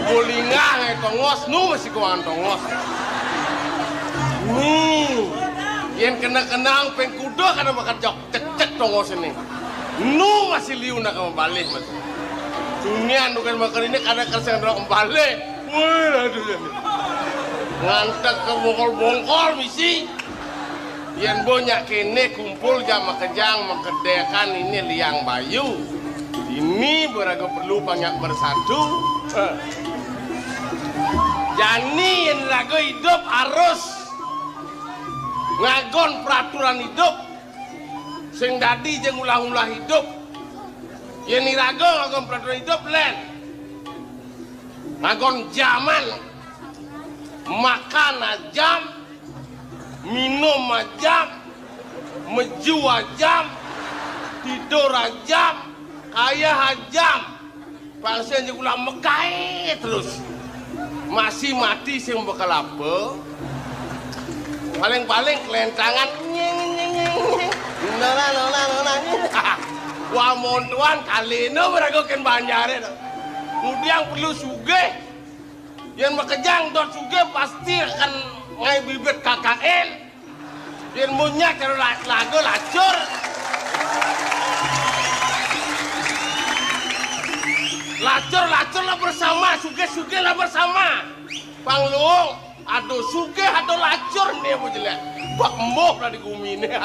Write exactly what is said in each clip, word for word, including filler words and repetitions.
Kulingah ngaé tongos, nu masih kuangan tongos. Nih, yén kena-kena pengkuda kada bakal jok cecek tongos ini. Nu masih liu nak mabalih masih. Dunian bukan makan ini kada kersa nak mabalih. Wah, aduh ya. Ngantek ke bongkol-bongkol misi. Yén bo nyak kéné kumpul jak makejang makedekan ini liang bayu. Ini baraga perlu banyak bersatu. Jani yén raga idup harus ngagon peraturan idup. Sing dadi jeng ulah-ulah idup. Yén iraga ngagon peraturan idup lén. Ngagon jaman. Makan ajam, minum ajam, meju ajam, tidur ajam, kayah ajam. Pang sing ulah mekai terus. Masih mati sing bakal apa? Paling-paling kelentangan nying nying nying. Nola nola nola nying. Wah, montuan kalino baraga kén banjaré to. Ngudiang perlu sugih. Yén makejang dot sugih pasti akan ngaé bibit K K L. Yén munyak cara la-, laga lacur. Lacur, lacur lah bersama, sugih, sugih lah bersama. Pang luung, aduh sugih, aduh lacur né apa jelék. Bak embuh lah di gumi né.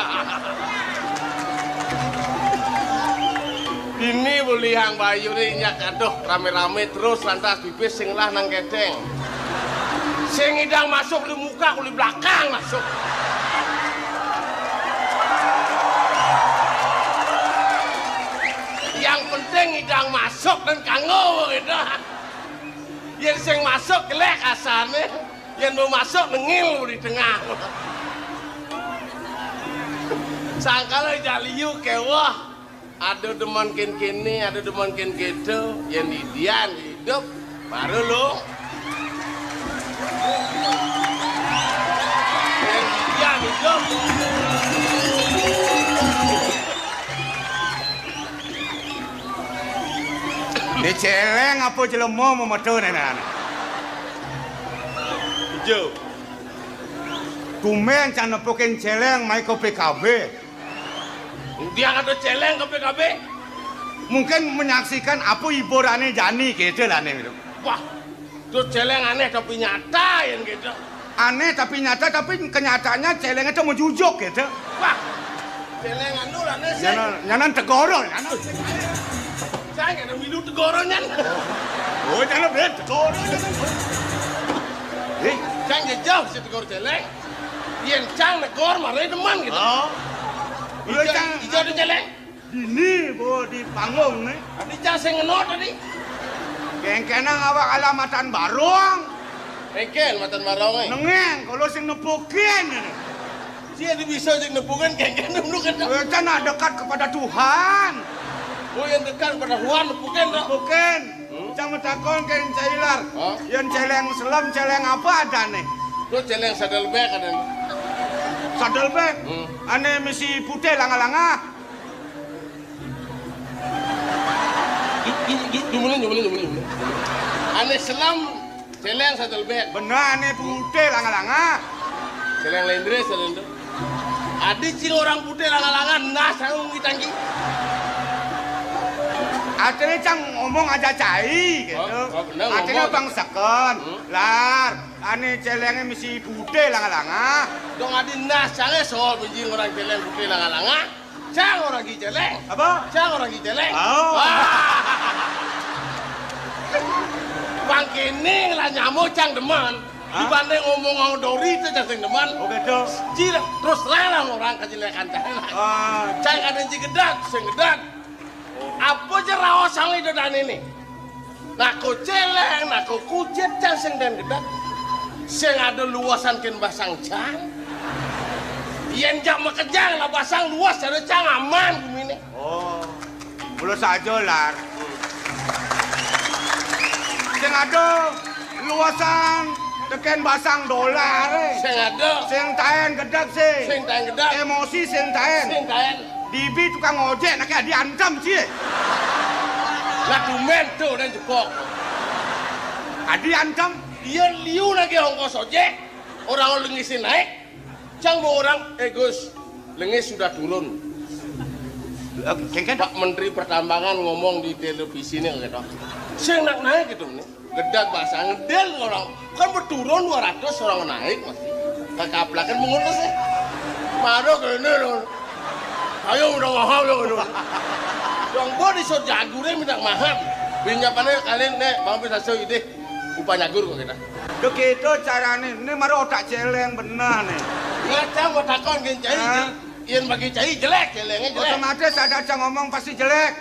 Ini bolihang bayu né nyak, aduh, ramé-ramé terus lantas pipis sing lah nang kéténg. Sing ngidang masuk di muka, kuli belakang masuk. Yang penting ngidang masuk dan kanggo gitu. Yén sing masuk jelék asané, yén mau masuk nengil di tengah. Sangkala jaliu kéweh. Ada demen kén kéné, ada demen kén kéto, yén didian idup, baru lu. Yén didian idup. Né céléng apa jelema memeto né, nah? Ijo. Tumbén can nepukin céléng mai ka P K B. Dia kata céléng ka P K B. Mungkin menyaksikan apa hiburané jani gitu lah né. Wah, tuh céléng anéh tapi nyata yén gitu. Anéh tapi nyata, tapi kenyataannya céléng itu menjujuk gitu. Wah, céléng anu lah né sih. Nyanan, nyanan tegoro, nyanan. Saya nggak ada milu tegoro nyan. Oh, nyanan ben tegoro nyanan. Eh, saya nggak jauh si tegoro céléng. Yén cang negor marai demen gitu. Oh. Ijo, ijo ada céléng. Dini bawa di panggung né. Tadi cang sing ngeno tadi. Kéngkénang awak ala matan barong. Kéngkén matan barong é. Nengéng kalau sing nepukin ini. Sia di bisa sing nepukin kéngkén dulu kan. Kita nak dekat kepada Tuhan. Oh, yang dekat kepada Tuhan nepukin to. Nepukin. Hmm? Cang matakon kén Cai Lar. Hah? Yén céléng selem, céléng apa adané? Tuh céléng sadelbék adané. Sadelbék? Hmm. Ané misi putih langa-langa. Jumulin, jumulin, jumulin, jumulin. Ané selem, céléng sadelbék. Bener, ané putih langa-langa. Céléng lendré sadelbék. Adi cing orang putih langa-langa, nah, sangu ngitanggi. Artinya cang ngomong aja cai gitu. Oh, oh, bener, artinya ngomong. Bang seken. Hmm. Lar, ané céléngé misi putih langa-langa. Dong adi nah cangé soal biji orang céléng putih langa-langa. Cang orang ki céléng. Apa? Cang orang ki céléng. Oh. Wah. Bang kini lah nyamuk cang demen. Hah? Dibanding ngomong sama Dori itu cang sing demen. Oh, gitu. Cil, terus terang lah orang kejelekan cang. Ah. Cang ada ci gedeg, sing gedeg. Apa aja raos sang lido dan ini? Nako céléng, nako kucit cang sing den gedeg. Sing ada luasan kén basang cang. Yén jak makejang lah basang luas ada cang aman guminé. Oh. Mula saja, Lar. Sing ada luasan tekén basang dolar, é. Sing ada. Sing taén gedeg sih. Sing taén gedeg. Emosi sing taén. Sing taén. Dibi tukang ojek, nak diantem sih. Lah tumbén tuh dan jebok. Adi antem. Yén liu nagih ongkos ojek, orang lengis naik, cang mau orang, "Eh Gus, lengis sudah turun." Eh, kéngkén. Pak Menteri Pertambangan ngomong di televisi nih gitu. Sing nak naik gitu nih. Gedeg bahasa ngedel orang. Kan berturun dua ratus orang naik masih. Kekaplakan mengutus ya. Maro kéné loh. Ayo udah mahal loh gitu. Yang buat di jagur minta mahal. Pinjamannya kalian nih, bang bisa idih. Upah nyagur kok kita. Lho gitu carané. Ini maro otak céléng bener nih. Ngacang otak kon gén cai. Hah? Yén bagi cai jelek, céléngé jelek. Otomatis ada aja ngomong pasti jelek.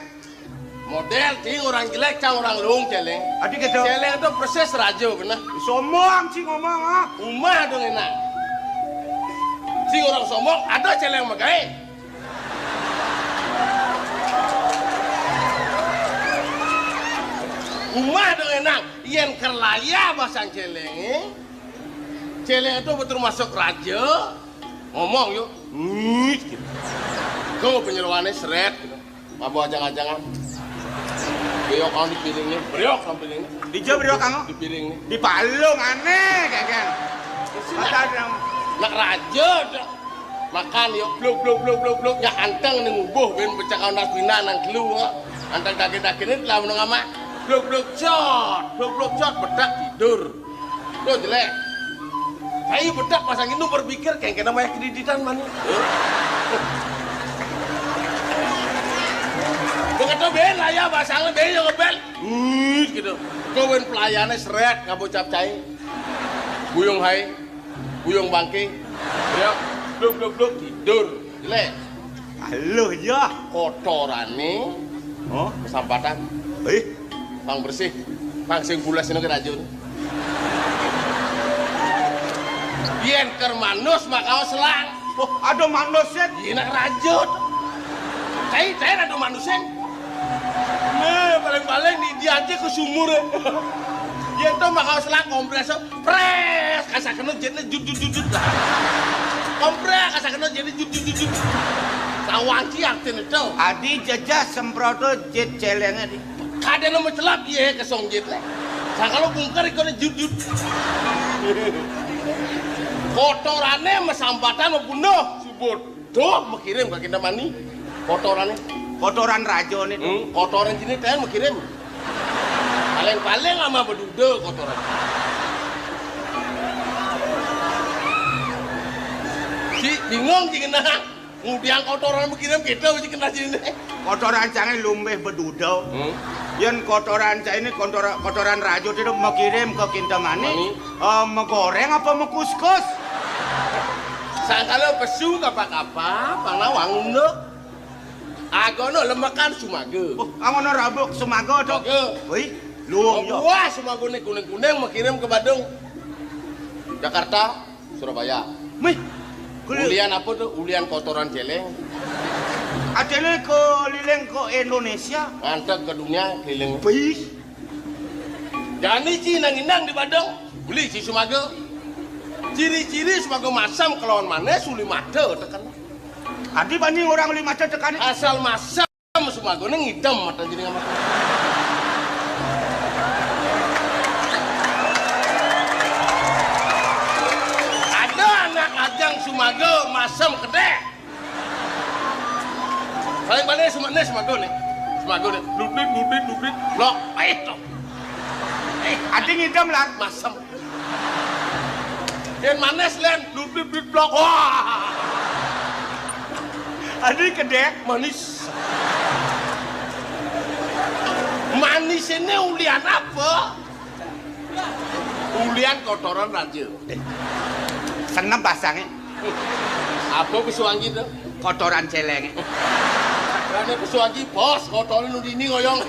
Modél cing orang jelek, cang orang luung céléng. Adi gitu. Céléng itu persis raja, bener. Sombong cing ngomong, ah. Umah dong enak. Cing orang sombong, ada céléng magaé. Umah dong enak. Yén kerlaya basang céléngé. Céléng itu betul masuk raja. Ngomong yuk. Ngit gitu. Kau penyeroannya seret gitu. Mabok ajang-ajangan. Beyok kang di piringnya, beriok kang piringnya. Di jaba beriok kang? Di piringnya. Di palung ané, kéngkén. Nak raja dah. Makan yuk, bluk, bluk, bluk, bluk, bluk. Ya anteng nih ngubuh, bén becak anak bina nang telu. Anteng daging-dagingnya telah menengah mak. Bluk, bluk, cot. Bluk, bluk, cot. Bedak tidur. Tuh jelek. Saya bedak pasang itu berpikir, "Kéngkén nama ya kreditan mana?" Begitu bén lah ya, pasangnya bén yang ngebel. Hmm, gitu. Kau bén pelayannya seret, ngabocap cai. Buyung hai, buyung bangke. Ya, bluk, bluk, bluk, tidur. Jelek. Aluh ya. Kotorané. Oh, kesampatan. Eh, pang bersih. Pang sing bulas ini ke rajun. Yén ker manus maka selang. Oh, ada manusnya. Iya nak rajut. Cai, cai ada manusnya. Nah, paling-paling di dia aja ke sumur. Yén to maka selang kompres. Prés, kasar kena jitné jut, jut, jut, jut. Komprés, kasar kena jitné jut, jut, jut, jut. Sawanci artiné to. Adi jejeh semproto jit céléngé di. Kadéna macelap yé kesong jitné. Sangkala bungker ikoné jut, jut. Kotorané masampatan mabunuh. Subut. Tuh, makirim ka Kintamani. Kotorané. Kotoran rajané. Hmm, kotoran sini tén makirim. Paling-paling ama beduda kotoran. Ci bingung ci kena. Ngudiang kotoran makirim kita ci kena sini. Kotoran cangé lumbih beduda. Hmm. Yén kotoran cangé kotor-, kotoran raja itu makirim ke Kintamani. Mani. Eh, magoréng apa makuskus? Sangkala pesu kapa-kapa, pang nawang unduk. Agono lemekan sumaga. Oh, angono rabuk sumaga to. Sumaga. Wih, luung ya. Buah sumaga ni kuning-kuning makirim ke Badung. Jakarta, Surabaya. Mih. Ulian apa tuh? Ulian kotoran céléng. Adéné keliling ke Indonesia. Ngantek ke dunia keliling. Wih. Jani ci nang inang di Badung. Beli ci sumaga. Ciri-ciri sumaga masam kelawan manis uli mata tekan. Adi bani orang uli mata tekan. Asal masam sumaga ning idem mata jadi mata. Ada anak ajang sumaga masam kedé. Paling-paling suma-, nih, sumaga nih. Sumaga nih. Lubit, lubit, lubit. Blok. Eh, to. Eh, adi ngidam, Lan. Masem. Yén manis, Lan. Lubit, lubit, blok. Wah. Adi kedé. Manis. Manis ini ulian apa? Ulian kotoran raja. Eh, senep basangé. Apa pesuangi to? Kotoran céléngé. Lah nek pesuangi bos, kotoran nu dini ngoyong.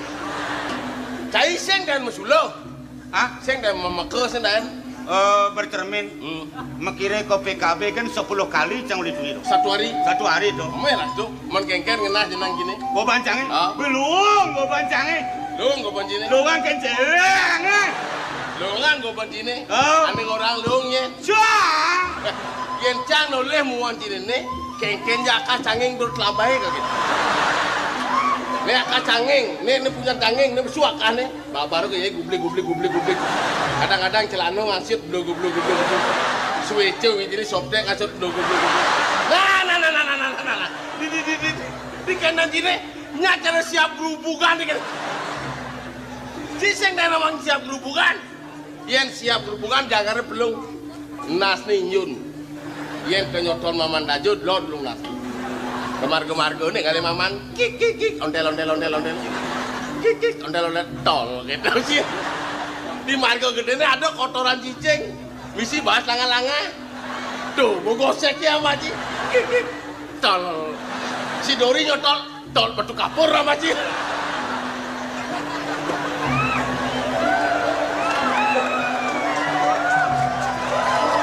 Cai sing kan mesuluh. Hah? Sing kan memeke sing kan. Eh, bercermin. Hmm. Mekiré ke P K B kan sepuluh kali cang uli duit. Satu hari? Satu hari to. Mé lah to. Men kéngkén ngenah jenang kini. Goban cangé? Ah. Belum goban cangé. Luung goban cini. Luungan kén céléngé. Luungan goban cini. Oh. Ané orang luung yé. Cang. Yén cang nolih muan cini né, kéngkén jaka canging dur telambahé ka gitu. Né akah canging, né, né punya canging, né besu akah né. Babar ké yé gublig, gublig, gublig, gublig. Kadang-kadang celana ngangsut, blog, blog, blog, blog. Suéca wijilé soptek ngangsut, blog, blog, blog, blog. Nah, nah, nah. Di, di, di, di, di kéné ciné, nya cara siap gerubugan di kéné. Ci sing dadi nawang siap gerubugan. Yén siap gerubugan, jagaré pelung. Nasné injun. Yén ké nyotol maman dajud, lod pelung nas. Ké marga-margané ngalih maman, kik, kik, kik, ontél, ontél, ontél, ontél. Kik, kik, ontél, ontél, tol, kéto sih. Di marga gedéné ada kotoran cicing. Misi bahas langa-langa. Tuh, bogosek ya, Maji. Kik, kik, tol. Si Dori nyotol, tol metu kapur, Maji.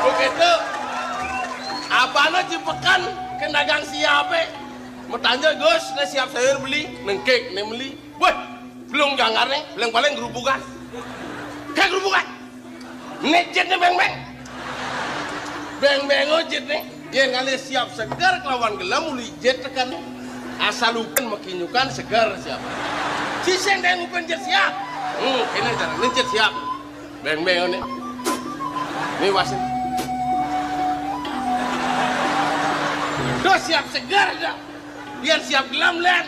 Begitu. Apané ci peken, ké dagang siapé. Matanja, "Gus, né siap sayur beli." Nengkik, né beli. Wéh, pelung janggarné, paling-paling gerubugan. Kayak gerubugan. Né jitné béng-béng. Béng-béng, oh, jitné. Yén ngalih siap seger kelawan gelem uli jit teken. Asal ukin makinyukan seger siap. Ci sing dadi ngupin jit siap. Hmm, kéné cara, né jit siap. Béng-béng, né. Né wasin. Duh, siap seger dah. Yén siap gelem, Lén.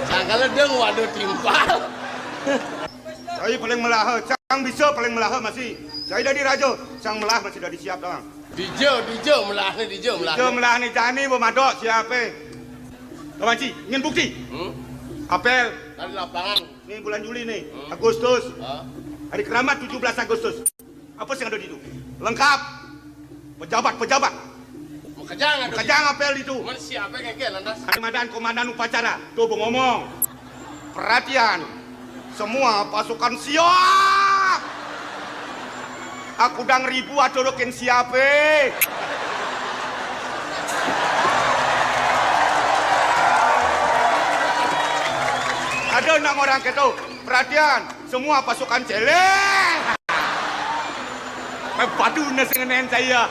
Sangkala dong, waduh, timpal. Cai paling melaha, cang bisa paling melaha masih. Cai dadi raja, cang melah masih dadi siap doang. Dija, dija melahné, dija melahné. Dija melahné jani, bo madok siapé. Kawan ci, ingin bukti? Hmm? Apel. Dari lapangan. Nih bulan Juli nih, hmm. Agustus. Ah. Hari keramat tujuh belas Agustus. Apa sing ada di itu? Lengkap. Pejabat-pejabat. Makejang ada. Makejang di itu. Apel itu. Mana siapa yang kayak lantas? Ada madan komandan upacara. Tuh, bo ngomong. Perhatian. Semua pasukan siap. Aku dang ribu aturukin siapé. Ada nang orang kéto. Perhatian. Semua pasukan céléng. Mé padu né sing ngenén saya.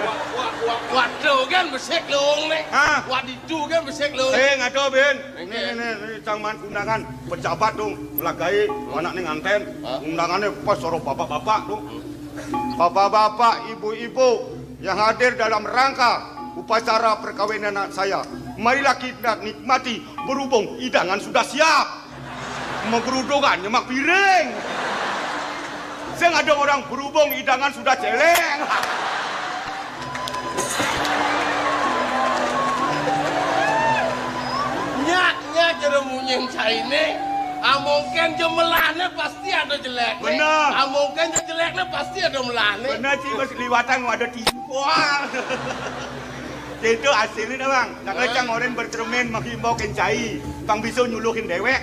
Wa, wa, wa, waduh kan besik luung né. Hah? Wadidu kan besik luung. Sing ada, Bin. Ini, ini, ini, cang man undangan pejabat dong, lagi anak nih nganten. Hah? Undangannya pas suruh bapak-bapak tuh. Bapak-bapak, ibu-ibu yang hadir dalam rangka upacara perkawinan anak saya, marilah kita nikmati berhubung hidangan sudah siap. Mau gerudukan nyemak piring. Saya nggak ada orang berhubung hidangan sudah celeng. Nyak, nyak, cara munyin cainé. Amongkén ja melahné pasti ada jelekné. Bener. Amongkén ja jelekné pasti ada melahné. Bener, Ci, pas liwatan ada timpal. Itu hasilnya dah, Bang. Nah, cang orang bercermin menghimbau kén cai. Bang bisa nyuluhin dewek.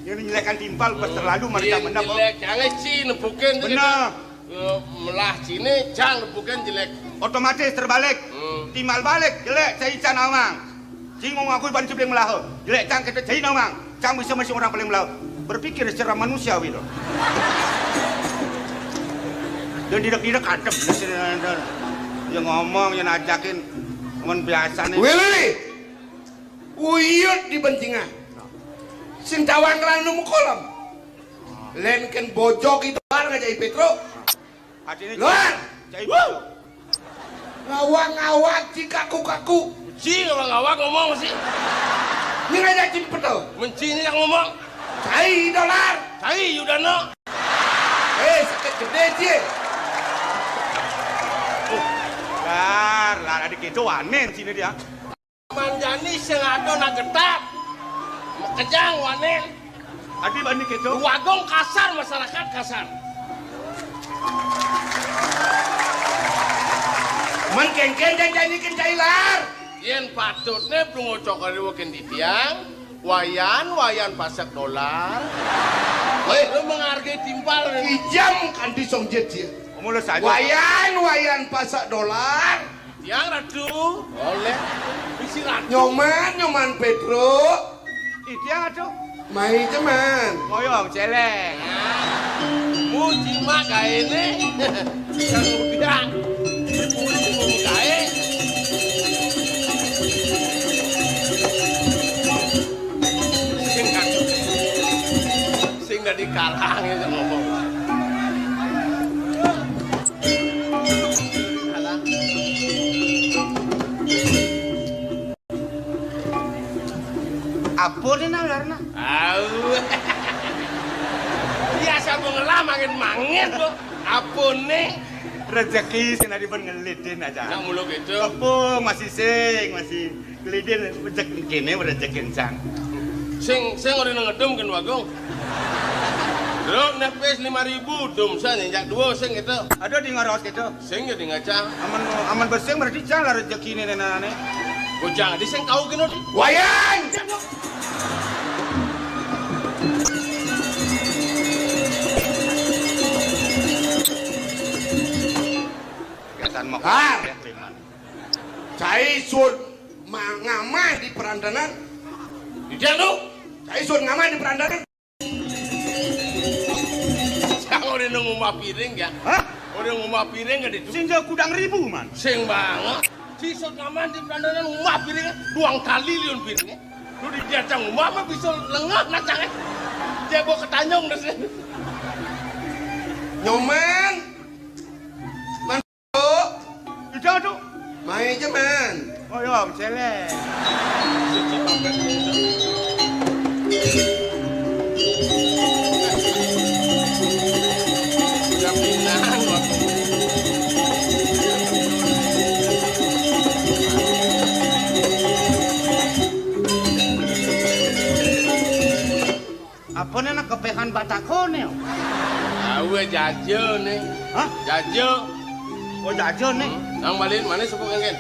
Yang nyelekan timpal pas terlalu mereka. Iya, mendap. Nyelek, jangan ci nepukin. Bener. Eh, melah ciné, cang nepukin jelek. Otomatis terbalik. Hmm. Timbal balik, jelek, cai can awang. Ci mau ngakui ban ci paling melah. Jelek cang kita cai nawang. Cang bisa masih orang paling melah. Berpikir secara manusiawi loh. Dan direk-direk adem. Ya ngomong, ya najakin. Cuman biasa nih. Willy, uyut di bencingan. Sing tawang kelanu mukolam. Lén kén bojog itu bar ngajai Pétro. Artinya luar. Cai. Wuh. Ngawak-ngawak ci kaku-kaku. Ci ngawak-ngawak ngomong sih. Ini ngajak ci petel. Menci ini yang ngomong. Cai dolar. Cai Yudana. Eh, sakit gedé ci. Lar, lar, adik itu aneh sini dia. Manjani sing ada nak getap. Makejang wanen. Adi bani kéto. Wagung kasar, masyarakat kasar. Men kénkén janjani kén cai lar. Yén patutné pelungguh cokor iwakén titiang, wayan, wayan pasek dolar. Wéh, lu menghargai timpal. Kijam kanti song jit ya. Omong lu saja. Wayan, wayan pasek dolar. Tiang Ratu. Oleh. Bisi Ratu. Nyoman, Nyoman Pétro. Ih, tiang Ratu. Mai ceman. Ngoyong, celeng. Puji mah gaéné. Yang udah dipuji mung gaé. Sing kan. Sing dadi kalang ya ngomong. Kalang. Apa né nalarna? Au. Biasa mengelah mangin-mangin kok. Apa né? Rezeki sing dadi ben ngelidin aja. Nak mulu gitu. Tepung masih sing, masih ngelidin rezeki kéné rezeki encang. Sing sing ora ngedum kan Bagong. Bro, nepis lima ribu dum sa nyenjak dua sing gitu. Aduh di ngaros gitu. Sing ya di ngaca. Aman aman besing berarti cang lah rezeki ini nenek. Bocah di sing kau kena. Wayan. Kegiatan mau. Ah. Cai sun ma- ngamah di perandanan. Di dia lu. Cai sun ngamah di perandanan. Sang udah nunggu piring ya. Hah? Udah nunggu piring gak ditu. Sing jauh kudang ribu man. Sing banget. Si sok ngaman di perandanan ngumah piring duang kali liun piringnya. Lu di dia cang ngumah mah bisa lengah nacangnya. Dia bawa ketanyong deh sih. Nyoman. Itu tuh. Mai aja man. Oh ya, cele. Apa né nak kepehan batakoné? Awe jaja né. Hah? Jaja. Oh jaja né. Nang balikin manis apa kengken?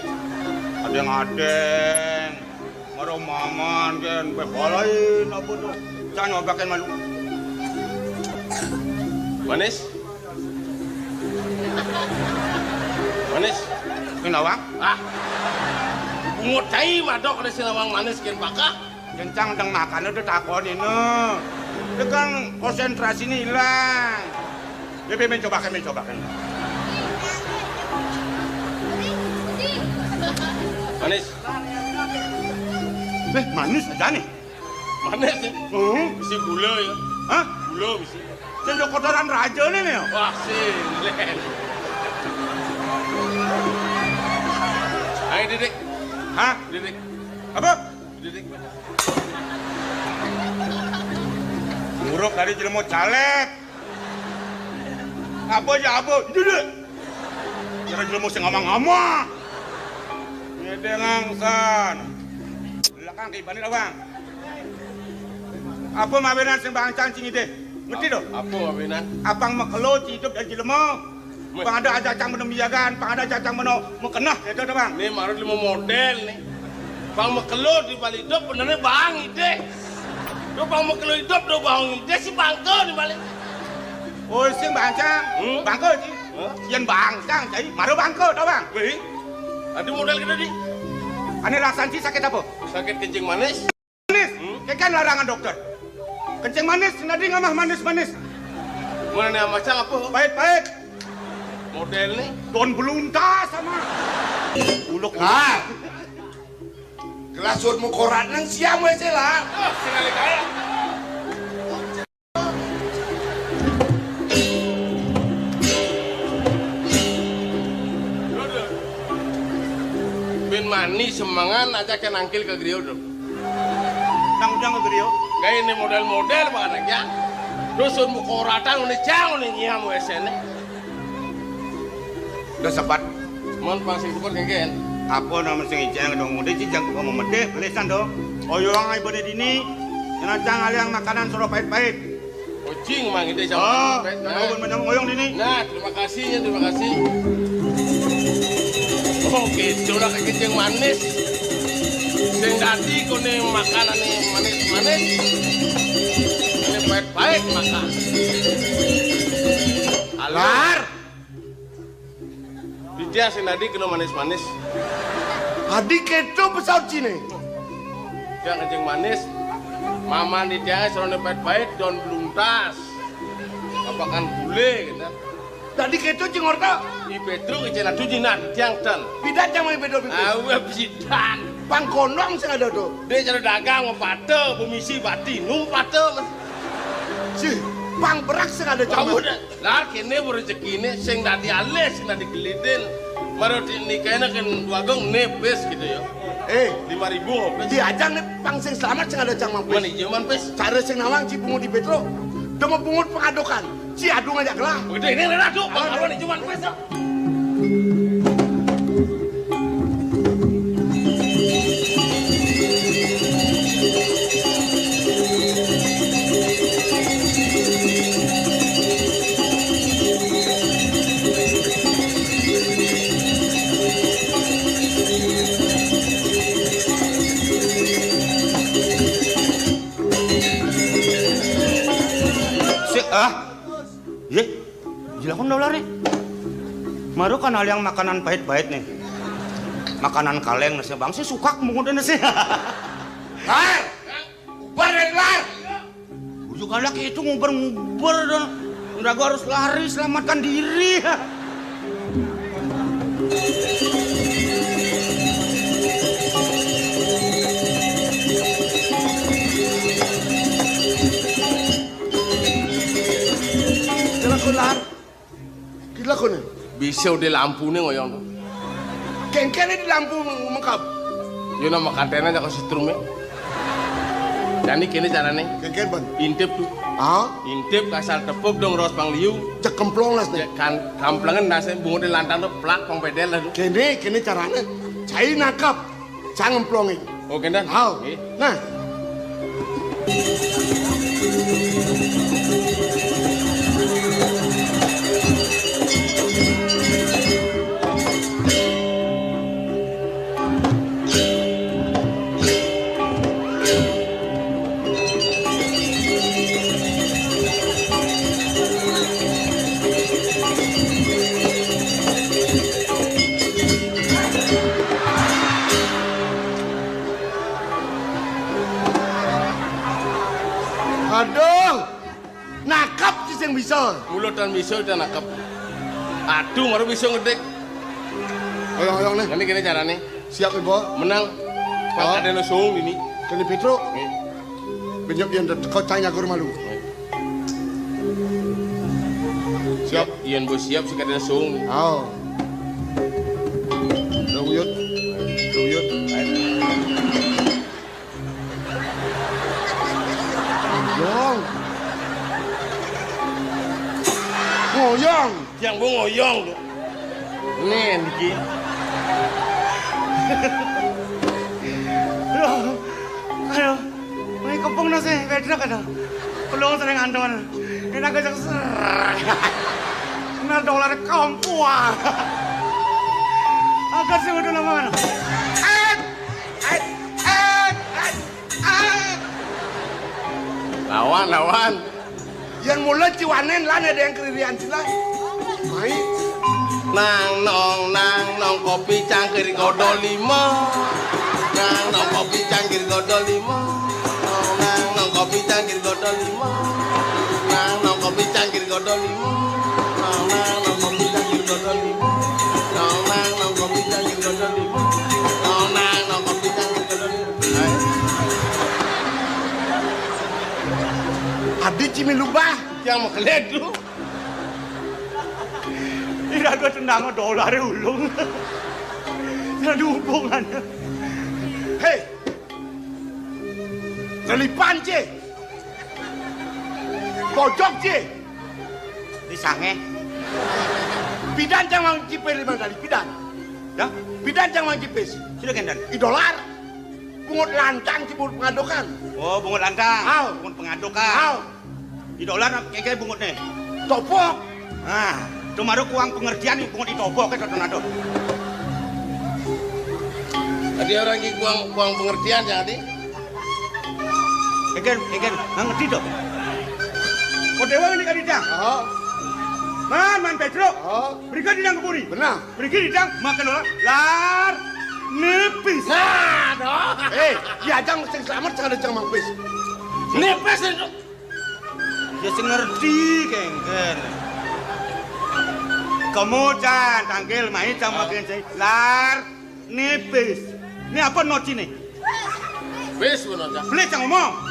Adeng-adeng. Maro maman kén, bebalain apa tuh? Cang nyobakin malu. Manis? Manis? Kenawang? Ah. Bungut cai madok ada sinawang manis kén bakah. Kencang deng makan udah takonin. Itu kan konsentrasinya hilang. Ya, ben, ben, cobakan, ben, cobakan. Manis. Eh, manis aja nih. Manis ya? Hmm. Bisi gula ya? Hah? Gula bisi. Sing kotoran raja nih nih. Wah, sih. Ayo, Didik. Hah? Didik. Apa? Didik. Buruk tadi jelema caleg. Apa ya apa? Duduk. Kira jelema sing ngomong-ngomong. Ngedeng angsan. Belakang ke Bani Lawang. Apa mawinan sing bangcang sing idih? Ngerti to? Apa mawinan? Apang makelo hidup dan jelema. Pang ada aja cang beno miagan, pang ada aja cang beno mekenah, ya to, Bang? Nih, marut lima model nih. Pang makelo di balik hidup benernya bang idih. Tuh pang makelo hidup do bang idih si bangke di balik. Oh, sing bangcang. Hmm? Bangke, Ci. Hah? Yen bangcang, Ci, maro bangke, to, Bang? Wih. Aduh modal gede di. Ane rasan Ci sakit apa? Sakit kencing manis. Manis. Hmm? Kekan larangan dokter. Kencing manis, nading amah manis-manis. Mana nih macam apa? Pahit-pahit. Model nih. Don beluntas sama. Uluk. Ah. Gelas sun mukorat nang siam wé sih lah. Ah, sekali kaya. Bin mani semangan aja ke nangkil ke griyo, Dok. Nang ujang ke griyo. Kayak ini model-model banget ya. Dusun mukoratan udah jauh nih nyiam wé sene. Udah sepat. Mon pang sing sepot kengken. Apa nama sing ijang dong udah cijang kok memedih belisan dong. Oyong ai bade dini. Kena cang aliang makanan soro pahit-pahit. Kucing mang itu sama. Oh, nah, nah, nah, ngoyong dini. Nah, terima kasih ya, terima kasih. Oke, sudah kencing manis. Sing dadi kone makanan nih manis-manis. Ini pahit-pahit makan. Alar. Dijak sing dadi kena manis-manis. Adi keto pesawat Cina. Dia kencing manis. Maman di dia serone pahit-pahit don beluntas. Pakan bule, gitu. Dadi kéto, Cing Orta. I Pétruk, i cén adu, cén adu tiang ten. Pidan cang main Pétruk, Pipis? Awe, pidan. Pang gondong sing ada to. Dé cara dagang, mapata, pemisi, bati, nu mapata, Mas. Sih, pang berak sing ada, Cang. Kamu dah, lah, kéné rezekiné, sing dadi alih, sing dadi gelidin. Maro di, nikahin kan dua gong, nipis gitu ya. Eh. Lima ribu, Pis. Di ajang né pang sing selamat sing ada, Cang, Mang Pis. Mana ijo, Mang Pis? Cara sing nawang ci bungut di Pétruk. Demo bungut pengadokan. Ci adu ngajak gelah. Udah, ini rela, Cuk. Bang, apa nih, cuman pas, Cuk? Sik, ah. Yé, jilakon dah lari. Maro kan aliang makanan pahit-pahit nih. Makanan kaleng nasi bang, sih sukak mungutnya sih. Lar! Ubar dari lar! Ujuk anak itu nguber-nguber dong. Udah gua harus lari, selamatkan diri. Kira kular. Kira kunar. Bisa udah lampuné ngoyong to. Kéngkén di lampu mengkap. Yo nama katena aja ke setrum ya. Jadi kéné carané. Kéngkén, Bang. Intip to. Ah? Intip kasal tepuk dong ros pang liu. Cek kemplong las nih. Cek kan kamplengen nase bungut di lantang to plak pang pedel lah to. Kéné, kéné carané. Cai nangkep. Cang ngemplongin. Oh, kénten? Hao. Nggih. Nah. Aduh, nangkep ci sing bisa. Mula tan bisa, tan nangkep. Aduh, mara bisa ngedik. Oyong-oyong nih. Ini kéné carané. Siap, Ibu. Menang. Oh. Pang ada nosong ini. Kéné Pétruk. Nggih. Benyok yén teko cai nyakur malu. Siap. Yén bos siap, sing ada nosong. Oh. Udah uyut. Udah uyut. Ayo. Ngoyong. Ngoyong. Yang mau ngoyong to. Nih, niki. Aduh. Aduh. Ini kepung nasi, bedrak ada. Pelung sering anton. Ini agak ser. Nah, dolar kampua. Agak sih udah lama. Eh, eh, eh, eh. Lawan, lawan. Yén mula ci wanén lan ada yang keririan sila. Mai. Nang nong, nang nong, kopi cangkir godol lima. Nang nong, kopi cangkir godol lima. Nong nang nong, kopi cangkir godol lima. Nang nong, kopi cangkir godol lima. Nong nang nong, kopi cangkir godol lima. Nong nang nong, kopi cangkir godol lima. Nong nang nong, kopi cangkir godol lima. Adi cimi lubah. Yang mengkeledu. Ira dua tendang dolar ulung. Ira dua hubungan. Hei. Lelipan, Ci. Pojok, Ci. Di sange. Pidan cang mang cipé lima kali pidan. Dah? Pidan cang mang cipé. Sudah kénten. I dolar. Bungut lantang ci bungut pengadokan. Oh, bungut lantang. Au. Bungut pengadokan. Au. Di dolar kéngkén bungutné. Topok. Nah, to mara kuang pengertian bungut di topok to, to. Adi orang ki kuang, kuang pengertian ya, Adi. Kéngkén, kéngkén, nggak ngerti to. Kok dewa ini kan didang? Oh. Man, man Pétruk. Oh. Berikan didang ke puri. Benar. Berikan didang, makan dolar. Lar. Nipis. Nah, dong. Eh, diajang sing selamat, sing ada cang mangpis. Nipis itu. Ya sing ngerti kéngkén. Kemu cang, tangkil mai cang makin cai. Lar, nipis. Né apa notine? Wis ngono, Cang. Beli cang ngomong.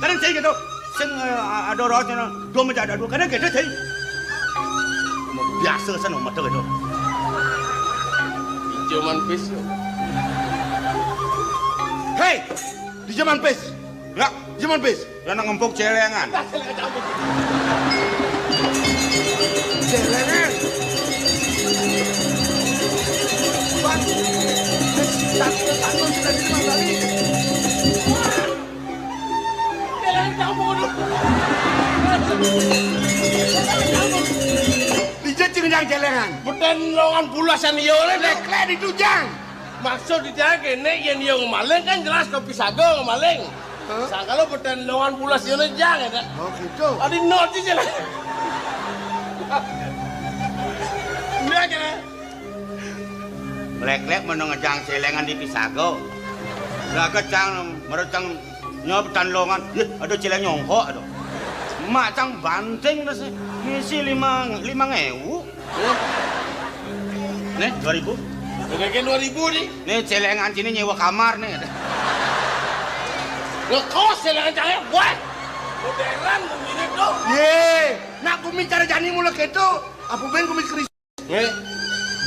Kadang cai gitu. Sing, eh, ada roh cina. Dua meja ada dua. Kadang gitu cai. Biasa sana mata gitu. Di zaman pis. Hei, di zaman pis. Ya, zaman pis. Lah nang ngempuk celengan. Celengan. Bang, satu-satu sudah di Bang Bali. Celengan campur. Dijecing yang celengan. Beten longan bulasan yo lé, Dek. Lek-lek ditujang. Maksud di jalan kéné, yén yo ngemaling kan jelas kopi sago ngemaling. Hah? Sangkala beten longan bulas yo né jang ya, Dek. Oh, gitu. Adi nol sih jalan. Iya, jalan. Lek-lek meno ngejang celengan di pisago. Lah kecang, merecang nyob tan longan. Yeh, ada celeng nyongkok ada. Mak cang banting terus ngisi lima, lima ngewu. Nih, dua ribu. Udah kan dua ribu nih. Nih, celengan sini nyewa kamar nih. Ngekos celengan cahaya, wah. Modern ngomongin tuh. Yé, nak gumi cara jani mula kéto. Apa bén gumi keris? Nih.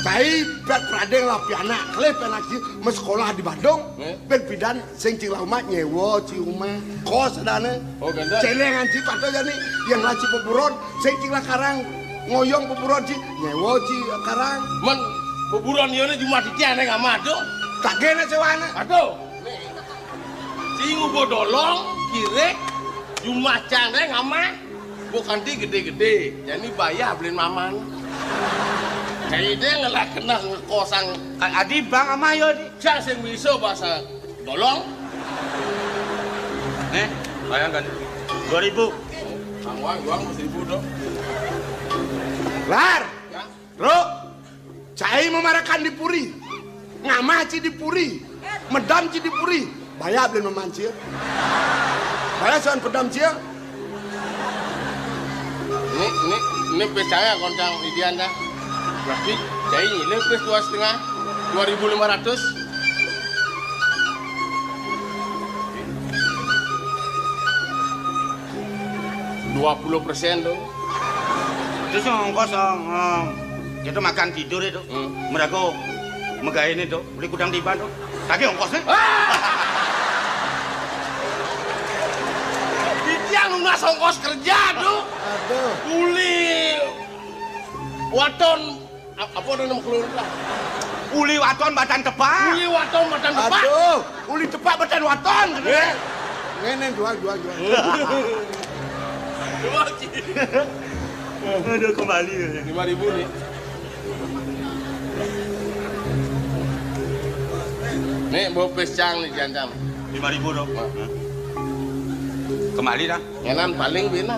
Cai bet pradeng lah pianak, kelih pianak ji, mes sekolah di Bandung. Nih. Bén pidan sing cing lah umah nyewa ci umah. Kos dane. Oh, ganda. Celengan ci pato jani, yang lah ci peburon, sing cing lah karang ngoyong peburon ci, nyewa ci karang. Men, peburon yo né jumah titian né ngamah tuh. Kagéna sewane. Aduh. Sing ubo dolong, kirek, jumah cang né ngamah. Bukan di gedé-gedé, jani bayar belin maman. Jadi dia ngelah kena ngekosang. Adi bang amah yo di. Cang sing bisa bahasa dolong. Nih, bayangkan. Dua ribu. Bang Wang, Wang, seribu dong. Lar. Ya. Bro, cai memarakan di puri. Ngamah ci di puri. Medam ci di puri. Bayar belin maman ci. Bayar soan pedam ci. Ini, ini, ini pes saya kontang idian dah. Berarti cai ini pes dua setengah, dua ribu lima ratus. Dua puluh persen tuh. Terus ongkos, eh, kita makan tidur itu. Hmm. Merago megain itu, beli kudang tiban tuh. Tagih ongkosnya. Ah! Titiang lunas ongkos kerja tuh. Aduh. Uli waton, ap-, apa namanya keluarga? Uli waton badan tepak. Uli waton badan tepak. Aduh, uli tepak badan waton. Iya. Ngene, jual, jual, jual. Jual, Ci. Aduh, kembali ya. Lima ribu nih. Nih, bawa pes cang nih, jantam. Lima ribu dong. Hah? Kembali dah. Ngenan paling bina.